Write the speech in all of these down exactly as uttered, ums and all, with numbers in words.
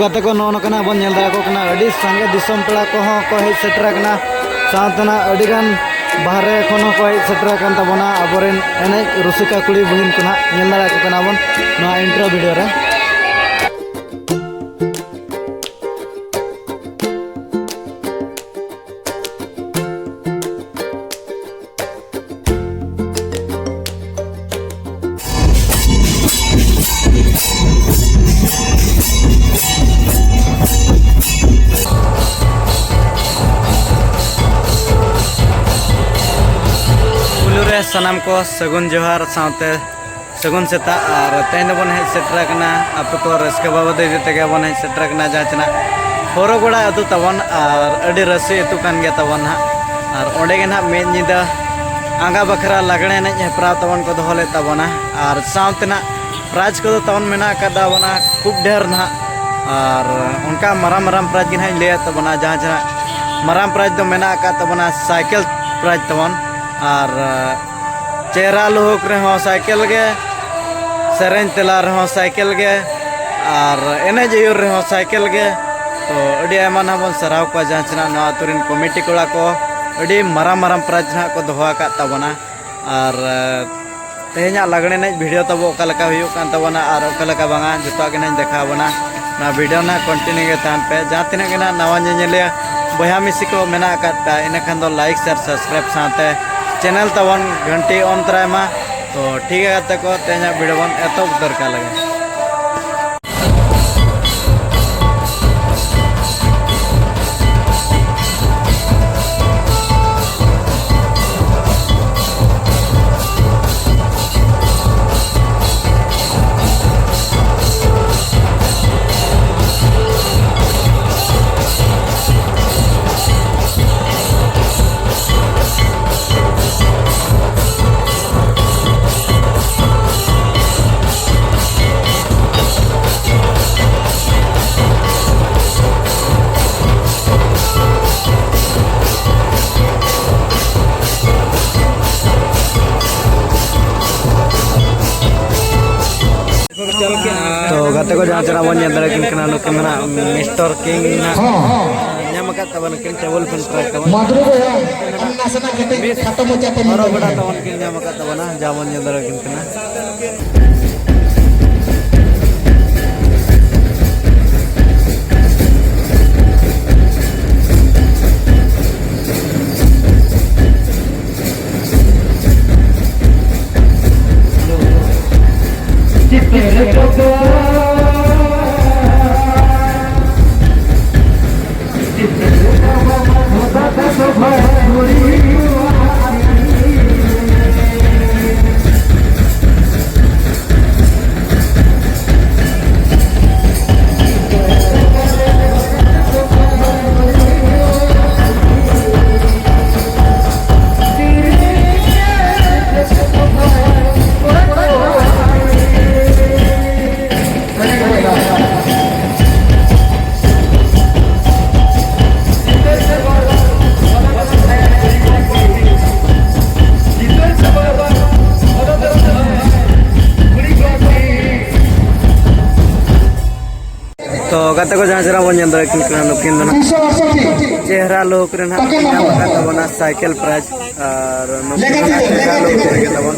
ᱜᱟᱛᱮ ᱠᱚ, ᱱᱚᱜᱼᱚ ᱱᱚᱝᱠᱟᱱᱟᱜ ᱵᱚᱱ ᱧᱮᱞ ᱫᱟᱲᱮᱭᱟᱠᱚ ᱠᱟᱱᱟ, ᱟᱹᱰᱤ ᱥᱟᱸᱜᱮ ᱫᱤᱥᱚᱢ ᱯᱮᱲᱟ ᱠᱚᱦᱚᱸ ᱠᱚ ᱦᱮᱡ ᱥᱮᱴᱮᱨ ᱟᱠᱟᱱᱟ, ᱥᱟᱶᱛᱮ ᱱᱟᱜ ᱟᱹᱰᱤ ᱜᱟᱱ ᱵᱟᱦᱨᱮ ᱠᱷᱚᱱ ᱦᱚᱸᱠᱚ ᱦᱮᱡ ᱥᱮᱴᱮᱨ ᱟᱠᱟᱱ ᱛᱟᱵᱚᱱᱟ, ᱟᱵᱚᱨᱮᱱ ᱮᱱᱮᱡ ᱨᱩᱥᱤᱠᱟ ᱠᱩᱲᱤ ᱵᱩᱦᱤᱱ ᱠᱚ ᱱᱟᱜ ᱧᱮᱞ ᱫᱟᱲᱮᱭᱟᱠᱚ ᱠᱟᱱᱟ ᱵᱚᱱ ᱱᱚᱣᱟ ᱤᱱᱴᱨᱳ ᱵᱷᱤᱰᱤᱭᱳ ᱨᱮ᱾ ᱯᱩᱭᱞᱩ ᱨᱮ ᱥᱟᱱᱟᱢ ᱠᱚ ᱥᱟᱹᱜᱩᱱ ᱡᱚᱦᱟᱨ ᱥᱟᱶᱛᱮ ᱥᱟᱹᱜᱩᱱ ᱥᱮᱛᱟᱜ᱾ ᱟᱨ ᱛᱮᱦᱮᱧ ᱫᱚᱵᱚᱱ ᱦᱮᱡ ᱥᱮᱴᱮᱨ ᱟᱠᱟᱱᱟ ᱟᱯᱮ ᱠᱚ ᱨᱟᱹᱥᱠᱟᱹ ᱵᱟᱵᱚᱫ ᱤᱫᱤ ᱛᱮᱜᱮ ᱵᱚᱱ ᱦᱮᱡ ᱥᱮᱴᱮᱨ ᱟᱠᱟᱱᱟ, ᱡᱟᱦᱟᱸ ᱪᱮ ᱱᱟᱜ ᱦᱚᱨᱚᱜᱚᱲᱟ ᱟᱹᱛᱩ ᱛᱟᱵᱚᱱ, ᱟᱨ ᱟᱹᱰᱤ ᱨᱟᱹᱥᱤ ᱟᱹᱛᱩ ᱠᱟᱱ ᱜᱮᱭᱟ ᱛᱟᱵᱚᱱ ᱱᱟᱦᱟᱜ᱾ ᱟᱨ ᱚᱸᱰᱮ ᱜᱮ ᱱᱟᱦᱟᱜ ᱢᱤᱫ ᱧᱤᱫᱟᱹ ᱟᱸᱜᱟ ᱵᱟᱠᱷᱨᱟ ᱞᱟᱜᱽᱬᱮ ᱮᱱᱮᱡ ᱦᱮᱯᱨᱟᱣ ᱛᱟᱵᱚᱱ ᱠᱚ ᱫᱚᱦᱚ ᱞᱮᱫ ᱛᱟᱵᱚᱱᱟ᱾ ᱟᱨ ᱥᱟᱶᱛᱮ ᱱᱟᱦᱟᱜ ᱯᱨᱟᱭᱤᱡᱽ ᱠᱚᱫᱚ ᱛᱟᱵᱚᱱ ᱢᱮᱱᱟᱜ ᱟᱠᱟᱫ ᱛᱟᱵᱚᱱᱟ ᱠᱷᱩᱵ ᱰᱷᱮᱨ ᱱᱟᱦᱟᱜ᱾ ᱟᱨ ᱚᱱᱠᱟ ᱢᱟᱨᱟᱝ ᱢᱟᱨᱟᱝ ᱯᱨᱟᱭᱤᱡᱽ ᱜᱮ ᱱᱟᱦᱟᱜ ᱤᱧ ᱞᱟᱹᱭᱟᱫ ᱛᱟᱵᱚᱱᱟ, ᱡᱟᱦᱟᱸ ᱡᱟᱦᱟᱸ ᱢᱟᱨᱟᱝ ᱯᱨᱟᱭᱤᱡᱽ ᱫᱚ ᱢᱮᱱᱟᱜ ᱟᱠᱟᱫ ᱛᱟᱵᱚᱱᱟ ᱥᱟᱭᱠᱮᱞ ᱯᱨᱟᱭᱤᱡᱽ ᱛᱟᱵᱚᱱ᱾ ᱟᱨ ᱪᱮᱦᱨᱟ ᱞᱩᱦᱩᱠ ᱨᱮᱦᱚᱸ ᱥᱟᱭᱠᱮᱞ ᱜᱮ, ᱥᱮᱨᱮᱧ ᱛᱮᱞᱟ ᱨᱮᱦᱚᱸ ᱥᱟᱭᱠᱮᱞ ᱜᱮ, ᱟᱨ ᱮᱱᱮᱡ ᱟᱹᱭᱩᱨ ᱨᱮᱦᱚᱸ ᱥᱟᱭᱠᱮᱞ ᱜᱮ᱾ ᱛᱚ ᱟᱹᱰᱤ ᱟᱭᱢᱟ ᱱᱟᱦᱟᱜ ᱵᱚᱱ ᱥᱟᱨᱦᱟᱣ ᱠᱚᱣᱟ, ᱡᱟᱦᱟᱸ ᱪᱮ ᱱᱟᱦᱟᱜ ᱱᱚᱣᱟ ᱟᱹᱛᱩ ᱨᱮᱱ ᱠᱚᱢᱤᱴᱤ ᱠᱚᱲᱟ ᱠᱚ ᱟᱹᱰᱤ ᱢᱟᱨᱟᱝ ᱢᱟᱨᱟᱝ ᱯᱨᱟᱭᱤᱡᱽ ᱱᱟᱦᱟᱜ ᱠᱚ ᱫᱚᱦᱚ ᱟᱠᱟᱫ ᱛᱟᱵᱚᱱᱟ᱾ ᱟᱨ ᱛᱮᱦᱮᱧᱟᱜ ᱞᱟᱜᱽᱬᱮ ᱮᱱᱮᱡ ᱵᱷᱤᱰᱤᱭᱳ ᱛᱟᱵᱚ ᱚᱠᱟ ᱞᱮᱠᱟ ᱦᱩᱭᱩᱜ ᱠᱟᱱ ᱛᱟᱵᱚᱱᱟ ᱟᱨ ᱚᱠᱟ ᱞᱮᱠᱟ ᱵᱟᱝᱟ, ᱡᱚᱛᱚᱣᱟᱜ ᱜᱮ ᱱᱟᱦᱟᱜ ᱤᱧ ᱫᱮᱠᱷᱟᱣ ᱟᱵᱚᱱᱟ᱾ ᱱᱚᱣᱟ ᱵᱷᱤᱰᱤᱭᱳ ᱱᱟᱦᱟᱜ ᱠᱚᱱᱴᱤᱱᱤᱭᱩ ᱜᱮ ᱛᱟᱦᱮᱱ ᱯᱮ᱾ ᱡᱟᱦᱟᱸ ᱛᱤᱱᱟᱹᱜ ᱜᱮ ᱱᱟᱦᱟᱜ ᱱᱟᱣᱟ ᱧᱮᱧᱮᱞᱤᱭᱟᱹ ᱵᱚᱭᱦᱟ ᱢᱤᱥᱤ ᱠᱚ ᱢᱮᱱᱟᱜ ᱟᱠᱟᱫ ᱯᱮ, ᱤᱱᱟᱹ ᱠᱷᱟᱱ ᱫᱚ ᱞᱟᱭᱤᱠ, ᱥᱮᱭᱟᱨ, ᱥᱟᱵᱥᱠᱨᱟᱭᱤᱵ ᱥᱟᱶᱛᱮ ᱪᱮᱱᱮᱞ ᱛᱟᱵᱚᱱ ᱜᱷᱟᱱᱴᱤ ᱚᱱ ᱛᱚᱨᱟᱭ ᱢᱟ᱾ ᱛᱚ ᱴᱷᱤᱠ ᱜᱮᱭᱟ ᱜᱟᱛᱮ ᱠᱚ, ᱛᱮᱦᱮᱧᱟᱜ ᱵᱷᱤᱰᱤᱭᱳ ᱵᱚᱱ ᱮᱛᱚᱦᱚᱵ ᱩᱛᱟᱹᱨ ᱠᱟᱜ ᱞᱮᱜᱮ᱾ ᱛᱚ ᱜᱟᱛᱮ ᱛᱟᱠᱚ ᱡᱟᱦᱟᱸ ᱪᱮᱦᱨᱟ ᱵᱚᱱ ᱧᱮᱞ ᱫᱟᱲᱮᱭᱟᱠᱤᱱ ᱠᱟᱱᱟ, ᱱᱩᱠᱤᱱ ᱫᱚ ᱱᱟᱜ ᱢᱤᱥᱴᱟᱨ ᱠᱤᱝ ᱱᱟᱜ ᱦᱚᱸ, ᱦᱚᱸ᱾ ᱧᱟᱢ ᱟᱠᱟᱫ ᱛᱟᱵᱚᱱᱟᱠᱤᱱ, ᱴᱮᱵᱚᱞ ᱯᱷᱮᱱ ᱴᱨᱟᱭ ᱛᱟᱵᱚᱱ᱾ ᱢᱟᱫᱷᱩᱨᱤ ᱵᱚᱭᱦᱟ, ᱟᱢ ᱱᱟᱥᱮᱱᱟᱜ ᱠᱟᱹᱴᱤᱡ ᱢᱤᱥ ᱠᱷᱟᱴᱚ ᱢᱟᱪᱷᱟ ᱛᱮ ᱢᱮᱱ ᱦᱚᱨᱚ ᱜᱚᱰᱟ ᱛᱟᱵᱚᱱ᱾ ᱛᱟᱵᱚᱱ ᱠᱤᱱ ᱧᱟᱢ ᱟᱠᱟᱫ ᱛᱟᱵᱚᱱᱟ, ᱡᱟᱦᱟᱸ ᱵᱚᱱ ᱧᱮᱞ ᱫᱟᱲᱮᱭᱟᱠᱤᱱ ᱠᱟᱱᱟ᱾ ᱛᱚ ᱜᱟᱛᱮ ᱠᱚ, ᱡᱟᱦᱟᱸ ᱪᱮᱦᱨᱟ ᱵᱚᱱ ᱧᱮᱞ ᱫᱟᱲᱮᱭᱟᱜ ᱠᱟᱱᱟ, ᱱᱩᱠᱤᱱ ᱫᱚ ᱱᱟᱜ ᱪᱮᱦᱨᱟ ᱞᱩᱠ ᱨᱮ ᱱᱟᱜ ᱠᱤᱱ ᱧᱟᱢ ᱟᱠᱟᱫ ᱛᱟᱵᱚᱱᱟ ᱥᱟᱭᱠᱮᱞ ᱯᱨᱟᱭᱤᱡᱽ᱾ ᱟᱨ ᱱᱩᱠᱤᱱ ᱫᱚ ᱱᱟᱜ ᱪᱮᱦᱨᱟ ᱞᱩᱠ ᱨᱮᱜᱮ ᱛᱟᱵᱚᱱ,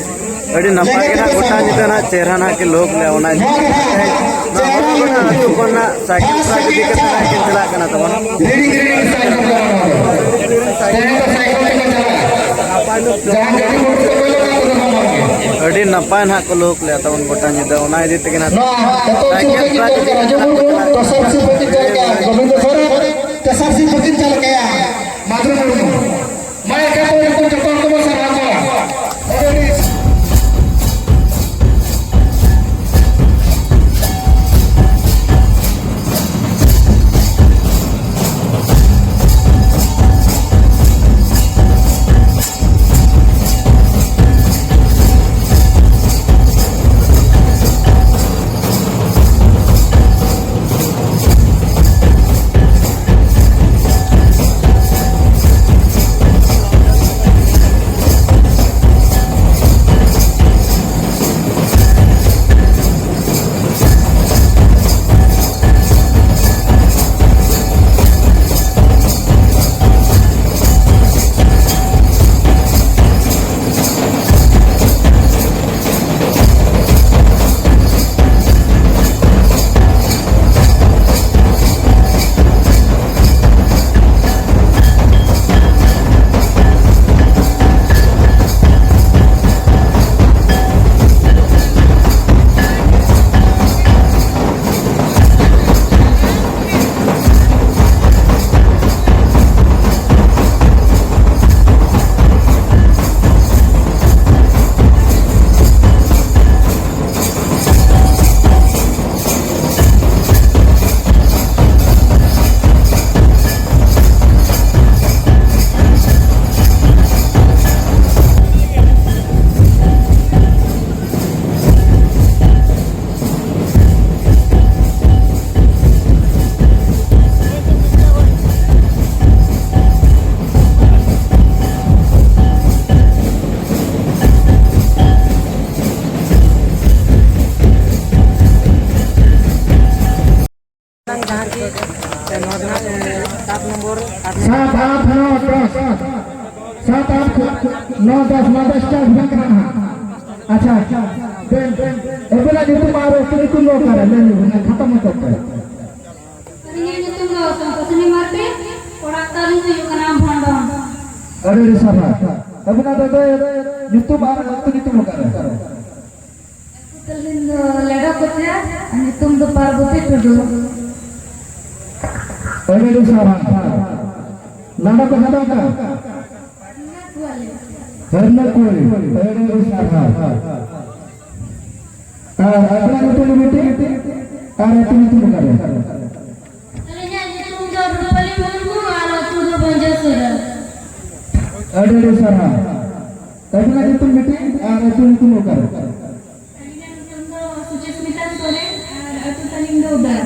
ᱟᱹᱰᱤ ᱱᱟᱯᱟᱭ ᱜᱮ ᱱᱟᱜ ᱜᱚᱴᱟ ᱧᱤᱫᱟᱹ ᱱᱟᱜ ᱪᱮᱦᱨᱟ ᱱᱟᱜ ᱠᱤᱱ ᱞᱩᱠ ᱞᱮᱜᱼᱟ᱾ ᱚᱱᱟ ᱤᱫᱤ ᱠᱟᱛᱮ ᱱᱚᱣᱟ ᱦᱚᱨᱚᱜ ᱜᱚᱰᱟ ᱟᱹᱛᱩ ᱠᱷᱚᱱ ᱱᱟᱜ ᱥᱟᱭᱠᱮᱞ ᱯᱨᱟᱭᱤᱡᱽ ᱤᱫᱤ ᱠᱟᱛᱮ ᱱᱟᱜ ᱠᱤᱱ ᱪᱟᱞᱟᱜ ᱠᱟᱱᱟ ᱛᱟᱵᱚᱱ᱾ ᱡᱟᱦᱟᱸ ᱜᱟᱹᱰᱤ ᱢᱚᱴᱚᱨ ᱠᱚ ᱵᱚᱞᱚ ᱠᱟᱱᱟ, ᱚᱱᱟ ᱫᱚ ᱵᱟᱝ ᱜᱮ᱾ ᱟᱹᱰᱤ ᱱᱟᱯᱟᱭ ᱱᱟᱦᱟᱜ ᱠᱚ ᱞᱩᱦᱩᱠ ᱞᱮᱫᱼᱟ ᱛᱟᱵᱚᱱ ᱜᱚᱴᱟ ᱧᱤᱫᱟᱹ, ᱚᱱᱟ ᱤᱫᱤ ᱛᱮᱜᱮ ᱱᱟᱦᱟᱜ ᱱᱚᱣᱟ ᱮᱛᱚᱦᱚᱵ ᱥᱟᱭᱠᱮᱞ ᱥᱤᱨᱯᱟᱹ ᱠᱤᱱ ᱯᱨᱟᱭᱤᱡᱽ ᱪᱟᱞ ᱤᱫᱤ ᱠᱮᱜᱼᱟ ᱠᱟᱛᱮ ᱨᱟᱡᱩ ᱱᱟᱦᱟᱜ ᱢᱩᱨᱢᱩ, ᱫᱚᱥᱟᱨ ᱥᱤᱨᱯᱟᱹ ᱠᱤᱱ ᱪᱟᱞ ᱠᱮᱜᱼᱟ ᱜᱳᱵᱤᱱᱫᱚ ᱥᱚᱨᱮᱱ, ᱛᱮᱥᱟᱨ ᱥᱤᱨᱯᱟᱹ ᱠᱤᱱ ᱪᱟᱞ ᱠᱮᱜᱼᱟ ᱢᱟᱫᱷᱩᱨᱤ ᱢᱩᱨᱢᱩ᱾ ᱢᱟ ᱮᱱᱠᱷᱟᱱ ᱫᱚ ᱩᱱᱠᱩ ᱡᱚᱛᱚ ᱦᱚᱲ ᱠᱚᱵᱚᱱ ᱥᱟᱨᱦᱟᱣ ᱠᱚᱣᱟ᱾ ᱟᱹᱰᱤ ᱟᱹᱰᱤ ᱱᱚᱣᱟ ᱫᱚ ᱦᱟᱸᱜ, ᱮ, ᱥᱟᱛ ᱱᱚᱢᱵᱚᱨ, ᱟᱴ ᱱᱚᱢᱵᱚᱨ᱾ ᱥᱟᱛ, ᱟᱴ, ᱱᱚ, ᱫᱚᱥ᱾ ᱥᱟᱛ, ᱟᱴ, ᱱᱚ, ᱫᱚᱥ, ᱱᱚᱣᱟ ᱫᱚ start ᱵᱟᱝ ᱠᱟᱱᱟ ᱦᱟᱸᱜ᱾ ᱟᱪᱪᱷᱟ, ᱵᱮᱱ, ᱟᱵᱮᱱᱟᱜ ᱧᱩᱛᱩᱢ ᱟᱨ ᱟᱹᱛᱩ ᱧᱩᱛᱩᱢ ᱫᱚ ᱚᱠᱟᱨᱮ? ᱞᱟᱹᱭ ᱧᱚᱜ ᱵᱮᱱ, ᱠᱷᱟᱛᱟ ᱢᱚᱛᱚ ᱛᱮ᱾ ᱟᱹᱞᱤᱧᱟᱜ ᱧᱩᱛᱩᱢ ᱫᱚ ᱥᱚᱱᱛᱳᱥᱤᱱᱤ ᱢᱟᱨᱰᱤ, ᱚᱲᱟᱜ ᱛᱟᱹᱞᱤᱧ ᱦᱩᱭᱩᱜ ᱠᱟᱱᱟ ᱵᱷᱚᱸᱰᱚᱱ᱾ ᱟᱹᱰᱤ ᱟᱹᱰᱤ ᱥᱟᱨᱦᱟᱣ᱾ ᱟᱵᱮᱱᱟᱜ ᱫᱚ ᱧᱩᱛᱩᱢ ᱟᱨ ᱟᱹᱛᱩ ᱧᱩᱛᱩᱢ ᱚᱠᱟᱨᱮ? ᱟᱹᱞᱤᱧ ᱫᱚ ᱞᱮᱰᱚ ᱠᱚᱪᱟ, ᱧᱩᱛᱩᱢ ᱫᱚ ᱯᱟᱨᱵᱚᱛᱤ ᱴᱩᱰᱩ᱾ ᱟᱹᱰᱤ ᱟᱹᱰᱤ ᱥᱟᱨᱦᱟᱣ᱾ ᱞᱟᱰᱟ ᱠᱚ ᱡᱟᱫᱟ ᱠᱟ? ᱦᱟᱨᱱᱟᱠᱩᱲᱤ᱾ ᱟᱹᱰᱤ ᱟᱹᱰᱤ ᱥᱟᱨᱦᱟᱣ᱾ ᱟᱨ ᱟᱵᱤᱱᱟᱜ ᱧᱩᱛᱩᱢ ᱫᱚ ᱢᱤᱫᱴᱤᱡ? ᱟᱨ ᱟᱹᱛᱩ ᱧᱩᱛᱩᱢ ᱚᱠᱟᱨᱮ? ᱟᱹᱞᱤᱧᱟᱜ ᱧᱩᱛᱩᱢ ᱫᱚ ᱨᱩᱯᱟᱞᱤ ᱢᱩᱨᱢᱩ ᱟᱨ ᱟᱹᱛᱩ ᱫᱚ ᱵᱚᱧᱡᱚᱥᱚᱨᱟ᱾ ᱟᱹᱰᱤ ᱟᱹᱰᱤ ᱥᱟᱨᱦᱟᱣ᱾ ᱟᱹᱵᱤᱱᱟᱜ ᱧᱩᱛᱩᱢ ᱢᱤᱫᱴᱤᱡ ᱟᱨ ᱟᱹᱛᱩ ᱧᱩᱛᱩᱢ ᱚᱠᱟᱨᱮ? ᱟᱹᱞᱤᱧᱟᱜ ᱧᱩᱛᱩᱢ ᱫᱚ ᱥᱩᱪᱮᱥᱢᱤᱛᱟ ᱥᱚᱨᱮᱱ ᱟᱨ ᱟᱹᱛᱩ ᱛᱟᱹᱞᱤᱧ ᱫᱚ ᱩᱰᱟᱹ᱾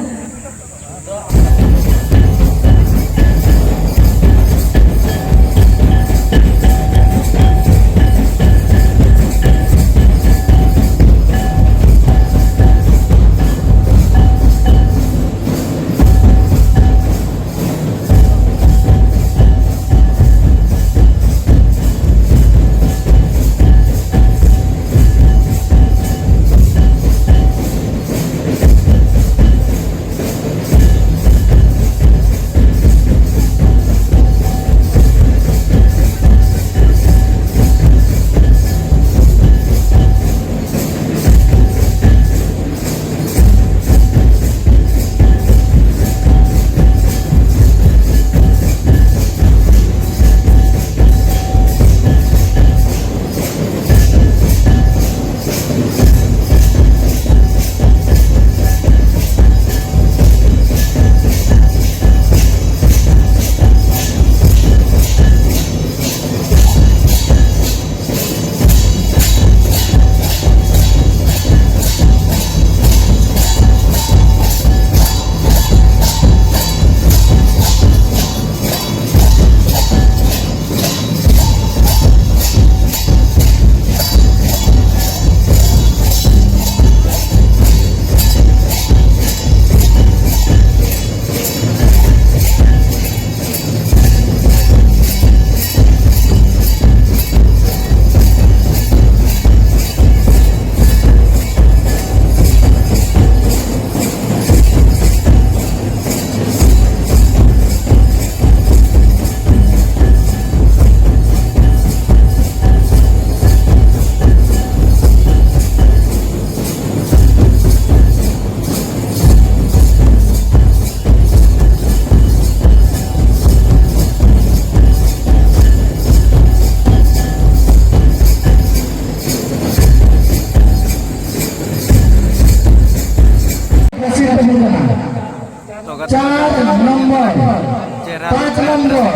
ᱱᱚᱢᱵᱚᱨ,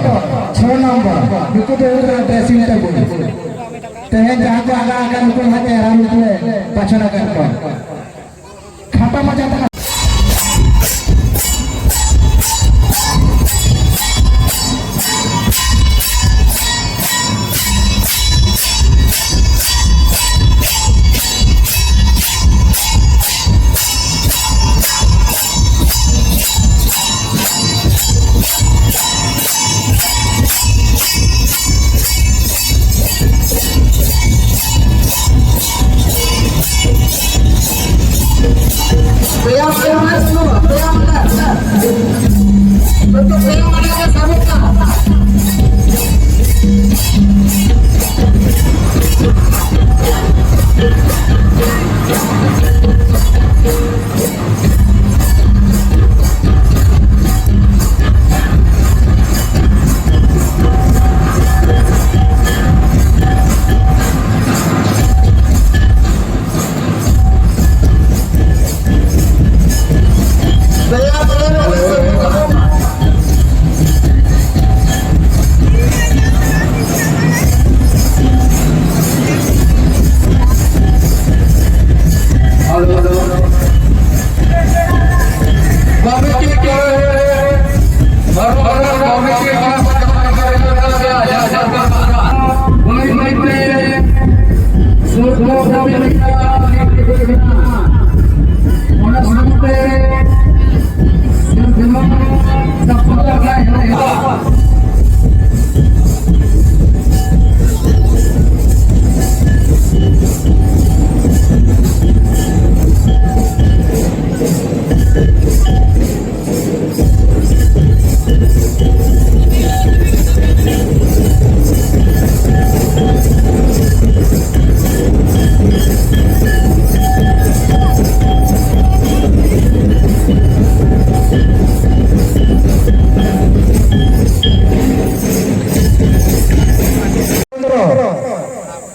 ᱪᱷᱚ ᱱᱚᱢᱵᱚᱨ, ᱱᱩᱠᱩ ᱫᱚ ᱦᱩᱭᱩᱜ ᱠᱟᱱᱟ dressing table᱾ ᱛᱮᱦᱮᱧ ᱡᱟᱦᱟᱸ ᱠᱚ ᱟᱸᱜᱟ ᱟᱠᱟᱱ, ᱱᱩᱠᱩ ᱦᱚᱸ ᱪᱮᱦᱨᱟ ᱱᱩᱠᱩ ᱞᱮ ᱵᱟᱪᱷᱚᱱ ᱟᱠᱟᱫ ᱠᱚᱣᱟ᱾ ᱠᱷᱟᱴᱟ ᱢᱟᱪᱷᱟ ᱛᱮ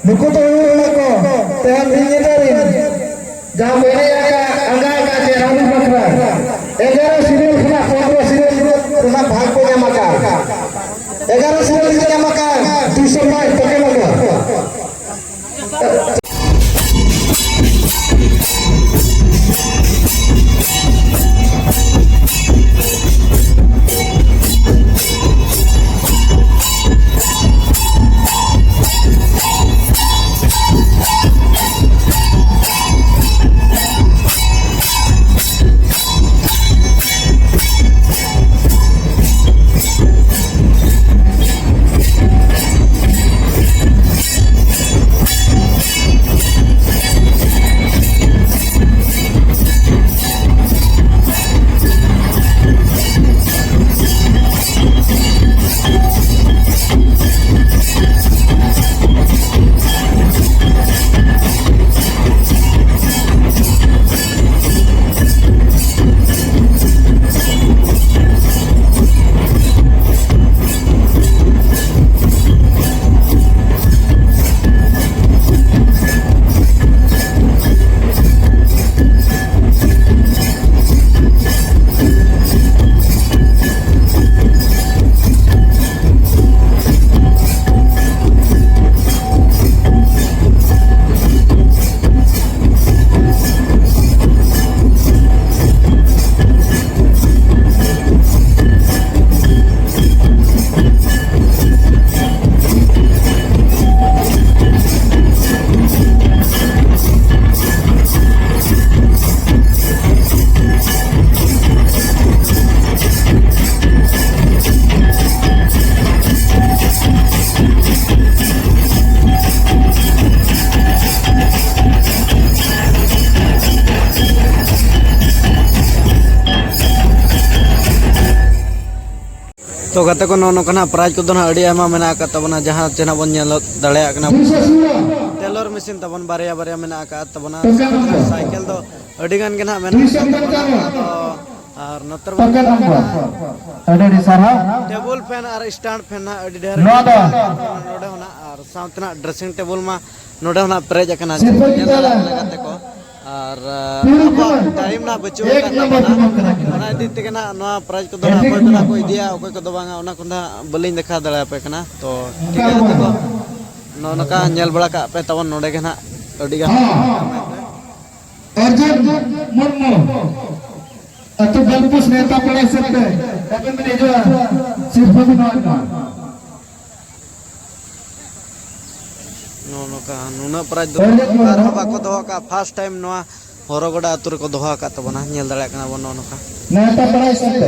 ᱱᱩᱠᱩ ᱫᱚ ᱦᱩᱭᱩᱜ ᱠᱟᱱᱟ ᱠᱚ ᱛᱮᱦᱮᱧ ᱢᱤᱫ ᱧᱤᱫᱟᱹ ᱨᱤᱱ ᱡᱟᱦᱟᱸ ᱠᱚ ᱮᱱᱮᱡ ᱟᱠᱟᱫ, ᱟᱸᱜᱟ ᱟᱠᱟᱫ ᱪᱮ ᱨᱟᱱᱤ ᱵᱟᱠᱷᱨᱟ ᱮᱜᱟᱨᱚ serial ᱠᱷᱚᱱᱟᱜ ᱯᱚᱱᱨᱚ serial ᱨᱮᱱᱟᱜ ᱵᱷᱟᱜᱽ ᱠᱚ ᱧᱟᱢ ᱟᱠᱟᱫ᱾ ᱮᱜᱟᱨᱚ ᱥᱚ ᱨᱮ ᱧᱟᱢ ᱟᱠᱟᱫ ᱫᱩᱥᱚ ᱯᱟᱸᱪ ᱯᱚᱠᱮᱢᱚᱱ᱾ ᱛᱚ ᱜᱟᱛᱮ ᱠᱚ, ᱱᱚᱜᱼᱚ ᱱᱚᱝᱠᱟ ᱱᱟᱜ ᱯᱨᱟᱭᱤᱡᱽ ᱠᱚᱫᱚ ᱱᱟᱜ ᱟᱹᱰᱤ ᱟᱭᱢᱟ ᱢᱮᱱᱟᱜ ᱟᱠᱟᱫ ᱛᱟᱵᱚᱱᱟ, ᱡᱟᱦᱟᱸ ᱪᱮ ᱱᱟᱜ ᱵᱚᱱ ᱧᱮᱞ ᱫᱟᱲᱮᱭᱟᱜ ᱠᱟᱱᱟ᱾ ᱴᱮᱞᱚᱨ ᱢᱮᱥᱤᱱ ᱛᱟᱵᱚᱱ ᱵᱟᱨᱭᱟ ᱵᱟᱨᱭᱟ ᱢᱮᱱᱟᱜ ᱟᱠᱟᱫ ᱛᱟᱵᱚᱱᱟ᱾ ᱥᱟᱭᱠᱮᱞ ᱫᱚ ᱟᱹᱰᱤ ᱜᱟᱱ ᱜᱮ ᱱᱟᱜ ᱢᱮᱱᱟᱜ ᱟᱠᱟᱫ ᱛᱟᱵᱚᱱᱟ᱾ ᱟᱫᱚ ᱟᱨ ᱱᱚᱛᱮ ᱨᱮ ᱵᱚᱱ ᱧᱮᱞ ᱫᱟᱲᱮᱭᱟᱜ ᱠᱟᱱᱟ, ᱟᱹᱰᱤ ᱟᱹᱰᱤ ᱥᱟᱨᱦᱟᱣ᱾ ᱴᱮᱵᱩᱞ ᱯᱷᱮᱱ ᱟᱨ ᱥᱴᱮᱱᱰ ᱯᱷᱮᱱ ᱱᱟᱜ ᱟᱹᱰᱤ ᱰᱷᱮᱨ ᱱᱚᱣᱟ ᱫᱚ ᱱᱚᱰᱮ ᱦᱚᱸ ᱱᱟᱜ, ᱟᱨ ᱥᱟᱶᱛᱮ ᱱᱟᱜ ᱰᱨᱮᱥᱤᱝ ᱴᱮᱵᱩᱞ ᱢᱟ ᱱᱚᱰᱮ ᱦᱚᱸ ᱱᱟᱜ ᱯᱮᱨᱮᱡ ᱟᱠᱟᱱᱟ᱾ ᱥᱤᱨᱯᱟᱹ ᱧᱮᱞ ᱪᱤᱛᱟᱹᱨ ᱫᱟᱲᱮᱭᱟᱜ ᱠᱟᱱᱟ ᱜᱟᱛᱮ ᱠᱚ᱾ ᱟᱨ ᱟᱵᱚᱣᱟᱜ ᱴᱟᱭᱤᱢ ᱱᱟᱜ ᱵᱟᱹᱪᱩᱜ ᱟᱠᱟᱫ ᱛᱟᱵᱚᱱᱟ᱾ ᱚᱱᱟ ᱤᱫᱤ ᱛᱮᱜᱮ ᱱᱟᱜ ᱱᱚᱣᱟ ᱯᱨᱟᱭᱤᱡᱽ ᱠᱚᱫᱚ ᱱᱟᱜ ᱚᱠᱚᱭ ᱠᱚ ᱱᱟᱜ ᱠᱚ ᱤᱫᱤᱭᱟ, ᱚᱠᱚᱭ ᱠᱚᱫᱚ ᱵᱟᱝᱟ, ᱚᱱᱟ ᱠᱚ ᱱᱟᱜ ᱵᱟᱹᱞᱤᱧ ᱫᱮᱠᱷᱟᱣ ᱫᱟᱲᱮᱭᱟᱯᱮ ᱠᱟᱱᱟ᱾ ᱛᱚ ᱴᱷᱤᱠ ᱜᱮᱭᱟ, ᱱᱤᱛᱚᱜ ᱫᱚ ᱱᱚᱜᱼᱚ ᱱᱚᱝᱠᱟ ᱧᱮᱞ ᱵᱟᱲᱟ ᱠᱟᱜ ᱯᱮ ᱛᱟᱵᱚᱱ ᱱᱚᱰᱮ ᱜᱮ ᱱᱟᱜ ᱟᱹᱰᱤ ᱜᱟᱱ᱾ ᱚᱨᱡᱩᱱ ᱢᱩᱨᱢᱩ, ᱟᱹᱛᱩ ᱜᱟᱞᱯᱩᱥ ᱱᱮᱣᱛᱟ ᱯᱮᱲᱟ ᱦᱤᱥᱟᱹᱵ ᱛᱮ ᱟᱵᱮᱱ ᱵᱮᱱ ᱦᱤᱡᱩᱜᱼᱟ, ᱥᱤᱨᱯᱟᱹ ᱵᱮᱱ ᱧᱟᱢᱟ᱾ ᱱᱚᱜᱼᱚ ᱱᱚᱝᱠᱟ ᱱᱩᱱᱟᱹᱜ ᱯᱨᱟᱭᱤᱡᱽ ᱫᱚ ᱚᱠᱟ ᱨᱮᱦᱚᱸ ᱵᱟᱠᱚ ᱫᱚᱦᱚ ᱟᱠᱟᱫᱼᱟ᱾ ᱯᱷᱟᱥᱴ ᱴᱟᱭᱤᱢ ᱱᱚᱣᱟ ᱦᱚᱨᱚᱜᱚᱰᱟ ᱟᱹᱛᱩ ᱨᱮᱠᱚ ᱫᱚᱦᱚ ᱟᱠᱟᱫ ᱛᱟᱵᱚᱱᱟ᱾ ᱧᱮᱞ ᱫᱟᱲᱮᱭᱟᱜ ᱠᱟᱱᱟ ᱵᱚᱱ ᱱᱚᱜᱼᱚ ᱱᱚᱝᱠᱟ᱾ ᱱᱮᱣᱛᱟ ᱯᱮᱲᱟ ᱦᱤᱥᱟᱹᱵ ᱛᱮ᱾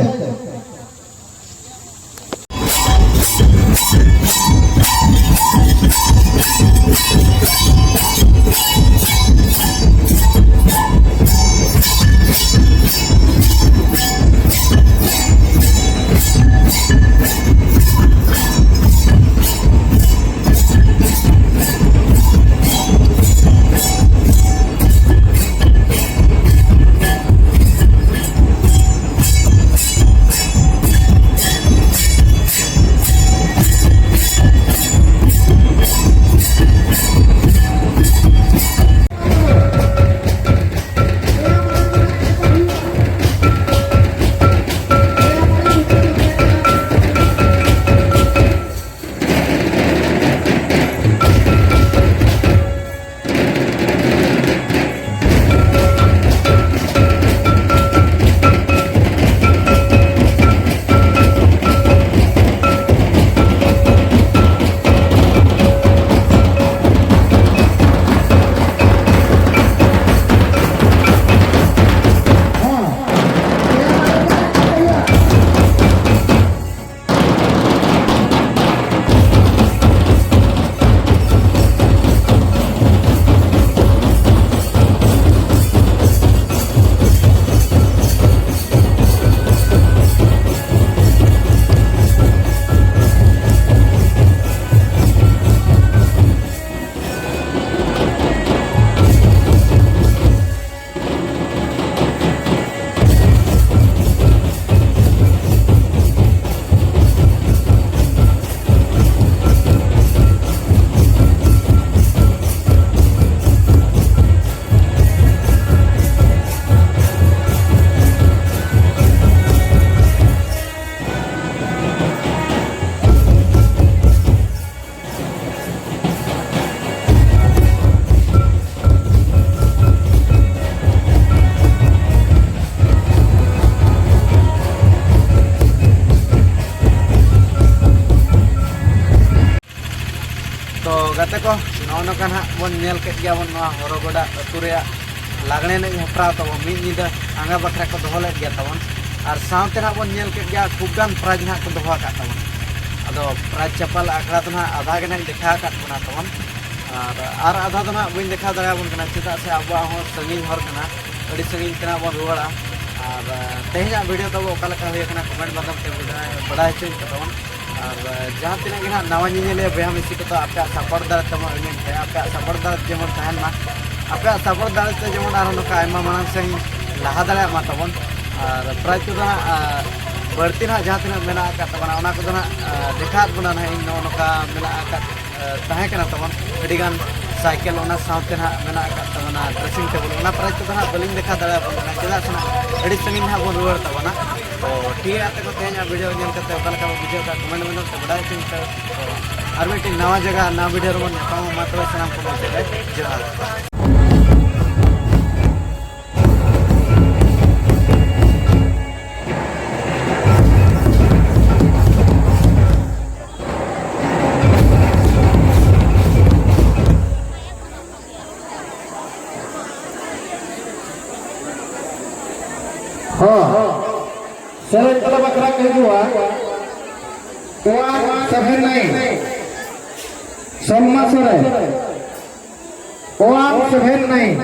ᱠᱚ, ᱱᱚᱜᱼᱚ ᱱᱚᱝᱠᱟ ᱱᱟᱦᱟᱜ ᱵᱚᱱ ᱧᱮᱞ ᱠᱮᱫ ᱜᱮᱭᱟ ᱵᱚᱱ ᱱᱚᱣᱟ ᱦᱚᱨᱚᱜᱚᱰᱟ ᱟᱹᱛᱩ ᱨᱮᱭᱟᱜ ᱞᱟᱜᱽᱬᱮ ᱮᱱᱮᱡ ᱦᱮᱯᱨᱟᱣ ᱛᱟᱵᱚᱱ ᱢᱤᱫ ᱧᱤᱫᱟᱹ ᱟᱸᱜᱟ ᱵᱟᱠᱷᱨᱟ ᱠᱚ ᱫᱚᱦᱚ ᱞᱮᱫ ᱜᱮᱭᱟ ᱛᱟᱵᱚᱱ᱾ ᱟᱨ ᱥᱟᱶᱛᱮ ᱱᱟᱦᱟᱜ ᱵᱚᱱ ᱧᱮᱞ ᱠᱮᱫ ᱜᱮᱭᱟ ᱠᱷᱩᱵ ᱜᱟᱱ ᱯᱨᱟᱭᱤᱡᱽ ᱱᱟᱦᱟᱜ ᱠᱚ ᱫᱚᱦᱚ ᱟᱠᱟᱫ ᱛᱟᱵᱚᱱ᱾ ᱟᱫᱚ ᱯᱨᱟᱭᱤᱡᱽ ᱪᱟᱯᱟᱞ ᱟᱠᱷᱲᱟ ᱫᱚ ᱱᱟᱦᱟᱜ ᱟᱫᱷᱟ ᱜᱮ ᱱᱟᱦᱟᱜ ᱤᱧ ᱫᱮᱠᱷᱟᱣ ᱟᱠᱟᱫ ᱵᱚᱱᱟ ᱛᱟᱵᱚᱱ, ᱟᱨ ᱟᱨ ᱟᱫᱷᱟ ᱫᱚ ᱱᱟᱦᱟᱜ ᱵᱟᱹᱧ ᱫᱮᱠᱷᱟᱣ ᱫᱟᱲᱮᱭᱟᱵᱚᱱ ᱠᱟᱱᱟ, ᱪᱮᱫᱟᱜ ᱥᱮ ᱟᱵᱚᱣᱟᱜ ᱦᱚᱸ ᱥᱟᱺᱜᱤᱧ ᱦᱚᱨ ᱠᱟᱱᱟ, ᱟᱹᱰᱤ ᱥᱟᱺᱜᱤᱧ ᱛᱮ ᱱᱟᱦᱟᱜ ᱵᱚᱱ ᱨᱩᱣᱟᱹᱲᱟ᱾ ᱟᱨ ᱛᱮᱦᱮᱧᱟᱜ ᱵᱷᱤᱰᱤᱭᱳ ᱛᱟᱵᱚ ᱚᱠᱟ ᱞᱮᱠᱟ ᱦᱩᱭ ᱟᱠᱟᱱᱟ, ᱠᱚᱢᱮᱱᱴ ᱢᱟᱫᱽᱫᱷᱚᱢ ᱛᱮ ᱵᱟᱰᱟᱭ ᱵᱟᱰᱟᱭ ᱦᱚᱪᱚᱧ ᱯᱮ ᱛᱟᱵᱚᱱ᱾ ᱟᱨ ᱡᱟᱦᱟᱸ ᱛᱤᱱᱟᱹᱜ ᱜᱮ ᱱᱟᱦᱟᱜ ᱱᱟᱣᱟ ᱧᱮᱧᱮᱞᱤᱭᱟᱹ ᱵᱚᱭᱦᱟ ᱢᱤᱥᱤ ᱠᱚᱫᱚ ᱟᱯᱮᱭᱟᱜ ᱥᱟᱯᱳᱨᱴ ᱫᱟᱲᱮ ᱛᱮᱵᱚᱱ ᱮᱱᱮᱡ ᱯᱮ, ᱟᱯᱮᱭᱟᱜ ᱥᱟᱯᱳᱨᱴ ᱫᱟᱲᱮ ᱡᱮᱢᱚᱱ ᱛᱟᱦᱮᱱ ᱢᱟ, ᱟᱯᱮᱭᱟᱜ ᱥᱟᱯᱳᱨᱴ ᱫᱟᱲᱮ ᱛᱮ ᱡᱮᱢᱚᱱ ᱟᱨᱦᱚᱸ ᱱᱚᱝᱠᱟ ᱟᱭᱢᱟ ᱢᱟᱲᱟᱝ ᱥᱮᱫ ᱞᱟᱦᱟ ᱫᱟᱲᱮᱭᱟᱜ ᱢᱟ ᱛᱟᱵᱚᱱ᱾ ᱟᱨ ᱯᱨᱟᱭᱤᱡᱽ ᱠᱚᱫᱚ ᱱᱟᱦᱟᱜ ᱟᱨ ᱵᱟᱹᱲᱛᱤ ᱱᱟᱦᱟᱜ ᱡᱟᱦᱟᱸ ᱛᱤᱱᱟᱹᱜ ᱢᱮᱱᱟᱜ ᱟᱠᱟᱫ ᱛᱟᱵᱚᱱᱟ ᱚᱱᱟ ᱠᱚᱫᱚ ᱱᱟᱦᱟᱜ ᱟᱨ ᱫᱮᱠᱷᱟᱣᱟᱫ ᱵᱚᱱᱟ ᱱᱟᱦᱟᱜ ᱤᱧ ᱱᱚᱜᱼᱚ ᱱᱚᱝᱠᱟ ᱢᱮᱱᱟᱜ ᱟᱠᱟᱫ ᱛᱟᱦᱮᱸ ᱠᱟᱱᱟ ᱛᱟᱵᱚᱱ ᱟᱹᱰᱤᱜᱟᱱ ᱥᱟᱭᱠᱮᱞ, ᱚᱱᱟ ᱥᱟᱶᱛᱮ ᱱᱟᱦᱟᱜ ᱢᱮᱱᱟᱜ ᱟᱠᱟᱫ ᱛᱟᱵᱚᱱᱟ ᱰᱨᱮᱥᱤᱝ ᱴᱮᱵᱚᱞ, ᱚᱱᱟ ᱯᱨᱟᱭᱤᱡᱽ ᱠᱚᱫᱚ ᱱᱟᱦᱟᱜ ᱵᱟᱹᱞᱤᱧ ᱫᱮᱠᱷᱟᱣ ᱫᱟᱲᱮᱭᱟᱵᱚᱱ ᱠᱟᱱᱟ, ᱪᱮᱫᱟᱜ ᱥᱮ ᱱᱟᱦᱟᱜ ᱟᱹᱰᱤ ᱥᱟᱺᱜᱤᱧ ᱱᱟᱦᱟᱜ ᱵᱚᱱ ᱨᱩᱣᱟᱹᱲ ᱛᱟᱵᱚᱱᱟ᱾ ᱛᱚ ᱴᱷᱤᱠ ᱜᱮᱭᱟ, ᱟᱯᱮ ᱠᱚ ᱛᱮᱦᱮᱧᱟᱜ ᱵᱷᱤᱰᱤᱭᱳ ᱧᱮᱞ ᱠᱟᱛᱮ ᱚᱠᱟ ᱞᱮᱠᱟ ᱵᱚᱱ ᱵᱩᱡᱷᱟᱹᱣ ᱠᱟᱜ, ᱠᱚᱢᱮᱱᱴ ᱢᱮ ᱛᱚ ᱵᱟᱰᱟᱭ ᱦᱚᱪᱚᱧ ᱯᱮ᱾ ᱛᱚ ᱟᱨ ᱢᱤᱫᱴᱤᱡ ᱱᱟᱣᱟ ᱡᱟᱭᱜᱟ, ᱱᱟᱣᱟ ᱵᱷᱤᱰᱤᱭᱳ ᱨᱮᱵᱚᱱ ᱧᱟᱯᱟᱢᱟ᱾ ᱢᱟ ᱛᱚᱵᱮ ᱥᱟᱱᱟᱢ ᱠᱚ ᱢᱩᱪᱟᱹᱫ ᱨᱮ ᱡᱚᱦᱟᱨ᱾ ᱦᱚᱸ, ᱥᱮᱨᱮᱧ ᱛᱟᱞᱟ ᱵᱟᱠᱷᱨᱟ ᱠᱚ ᱦᱤᱡᱩᱜᱼᱟ᱾ ᱳᱣᱟᱱ ᱥᱮᱵᱷᱮᱱ ᱱᱟᱭᱤᱱ, ᱥᱚᱞᱢᱟ ᱥᱚᱨᱮᱱ᱾ One seven nine.